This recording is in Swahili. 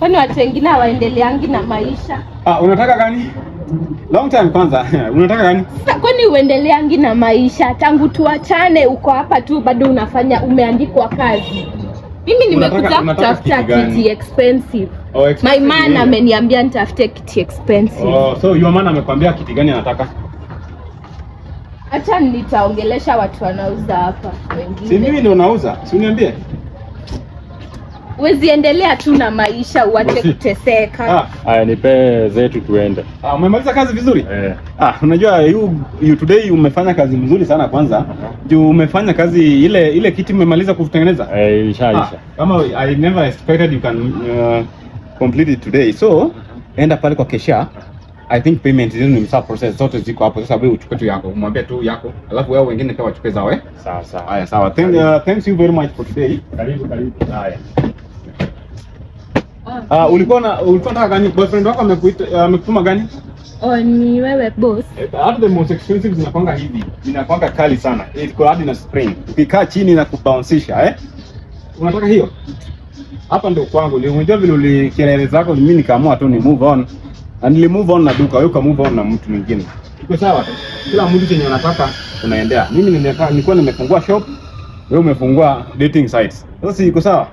Kwani watu wengine hawaendeleangi na maisha? Ah, unataka gani? Long time kwanza. Unataka gani? Sasa kwani uendeleangi na maisha? Tangu tuachane uko hapa tu bado unafanya, umeandikwa kazi. Mimi nimekuja Unataka kutafuta kiti gani? Kiti expensive. Oh, expensive My man nini? Ameniambia nitafute kiti expensive. Oh, so your man amekwambia kiti gani anataka? Acha nitaongelesha watu wanauza hapa Si wengine. mimi ndio nauza. Si uniambie? Huwezi endelea tu na maisha uache Bosi. Kuteseka. Ah, Haya, nipe zetu tuende. Ah, umemaliza kazi vizuri? Eh. Ah, unajua you today umefanya kazi mzuri sana kwanza. Juu umefanya kazi ile ile kiti umemaliza kutengeneza. Eh, ishaisha. Ah, kama I never expected you can complete it today. So, enda pale kwa cashier. I think payment zenu ni msa process zote ziko hapo. Sasa wewe uchukue tu yako, umwambie tu yako. Alafu wewe wengine pia wachukue zao, eh? Sawa sawa. Haya, sawa. Thanks you very much for today. Karibu karibu. Haya. Ah, ulikuwa unataka gani? Boyfriend wako amekuita, amekutuma gani? Oh, ni wewe boss. Eh, hata the most expensive zinakwanga hivi. Zinakwanga kali sana. Iko hadi na spring. Ukikaa chini na kubounceisha, eh? Unataka hiyo? Hapa ndio kwangu. Ni unajua vile ulikelele zako, mimi nikaamua tu ni move on. Na nili move on na duka, wewe uka move on na mtu mwingine. Iko sawa tu. Kila mtu chenye anataka unaendea. Mimi nilikuwa nimefungua shop, wewe umefungua dating sites. Sasa si iko sawa?